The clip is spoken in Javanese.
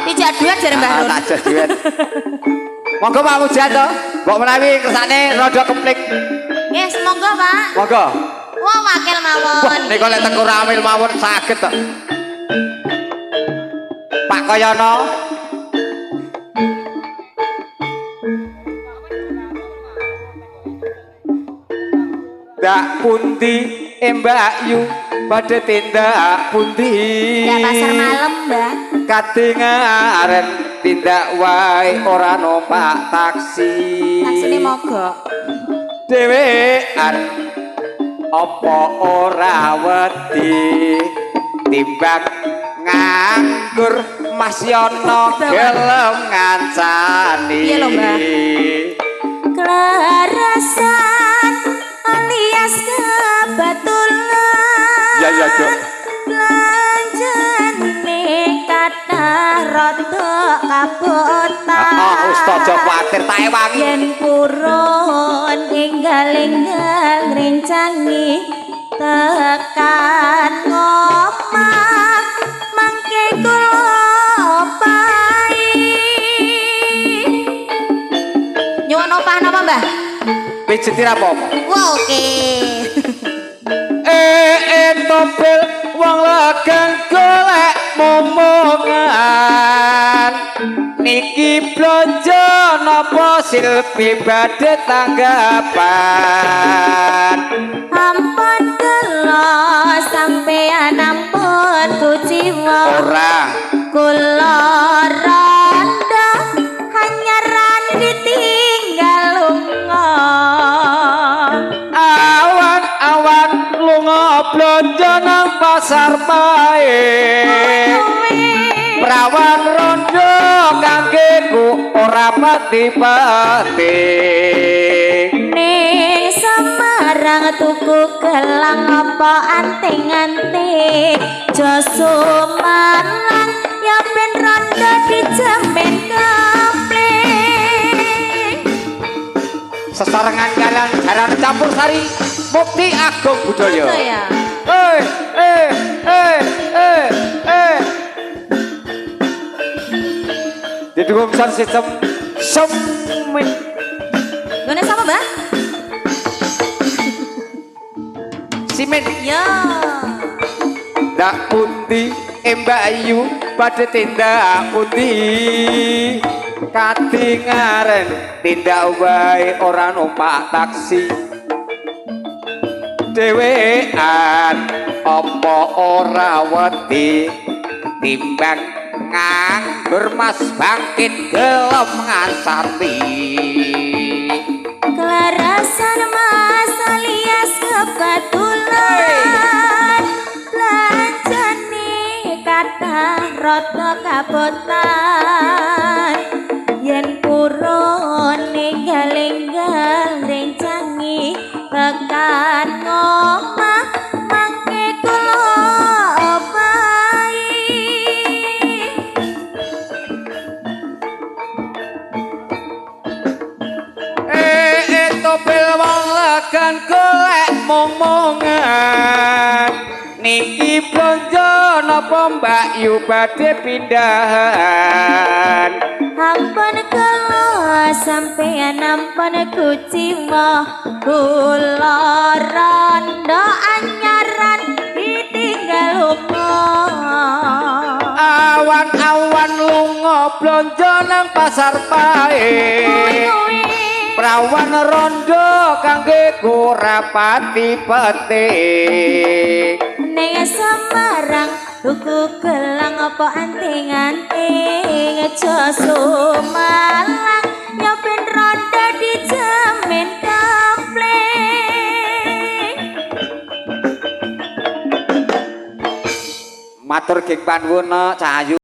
Dijak duet jare Mbah Run. Tak jak duet. Monggo Pak Mujanto, mbok menawi kersane rada keplik. Nggih, semoga Pak. Monggo. Wah, wakil mawon. Wah, nika lek teko ramil mawon saged to. Pak Koyono. Ndak pundi Mbak Yu badhe tindak pundi? Ndak pasar malam, Mbak. Katingaren tindak wae ora numpak taksi. Taksine mogok. Dhewean apa ora wedi timbang nganggur Mas Yono gelem ngancani. Piye lho, Mbak? Klarasan alias kebetulan. Ya ya, Dok. Lanjane kathah rada kabotan. Ah, wis aja kuwatir tak ewangi. Yen purun enggal-enggal ngrencangi tekan omah mangke kula opahi. Nyuwun opah napa, Mbah? Pijeti ra apa-apa. Wah, oke. Topel wong legan golek momongan. Niki blonjo napa silpi badhe tanggapan? Ampun kula sampeyan ampun kuciwa. Ora. Kula rondo hanyaran ditinggal lunga. Awan-awan lunga blonjo nang pasar pae. Prawan rondo kangge ku ora pati-pati. Ning Semarang tuku gelang apa anting-anting. Jo Sumalang ya ben rondo dijamin komplit. Sesarengan kalian jaran campur sari Mukti Agung Budaya. Budaya. Eh eh eh eh eh. Didukung sound system Semen. Gone sapa, Mbah? Simen. Ya. Ndak pundi Mbak Yu badhe tindak pundi? Katingaren tindak wae ora numpak taksi. Dhewean apa ora wedi timbang nganggur Mas Bangkit gelem ngancani. Klarasan Mas alias kebetulan. Lanjane kathah rada kabotan. Yen purun enggal-enggal rencangi tekan omah mangke kula opahi. Topel wong legan golek mong-mongan. Niki blonjo napa Mbak Yu badhe pindahan? Ampun kula sampeyan ampun kuciwa. Kula rondo anyaran ditinggal lunga. Awan-awan lunga blonjo nang pasar pae. Prawan rondo kangge kurapati pete. Ning Semarang tuku gelang apa anting-anting. Jo Sumalang ya ben rondo dijamin komplit. Matur geng panuwun Cahayu.